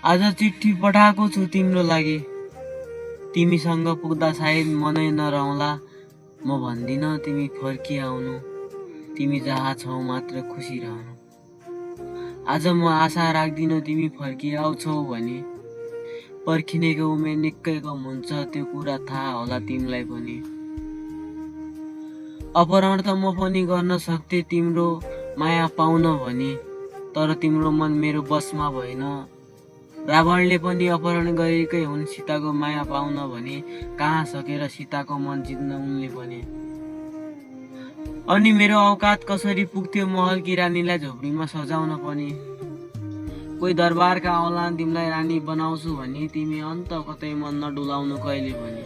आज चिठी पठाएको छु तिम्रो लागि। तिमीसँग पुग्दा सायद मनै नरहला। म भन्दिनँ तिमी फर्किआउनु, तिमी जहाँ छौ मात्र खुसी रहनु। आज म आशा राख्दिनँ तिमी फर्किआउँछौ भने। पर्खिनेको उमेर निकै कम हुन्छ, त्यो कुरा थाहा होला तिमीलाई पनि। अपहरण त म पनि गर्न सक्थे तिम्रो माया पाउन भने, तर तिम्रो मन मेरो बसमा भएन। रावणले पनि अपहरण गरेकै हुन् सीताको माया पाउन भने, कहाँ सकेर सीताको मन जित्न उनले पनि। अनि मेरो औकात कसरी पुग्थ्यो महलकी रानीलाई झोपडीमा सजाउन पनि। कोही दरबारका आउलान् तिमीलाई रानी बनाउँछु भनी, तिमी अन्त कतै मन नडुलाउनु कहिले पनि।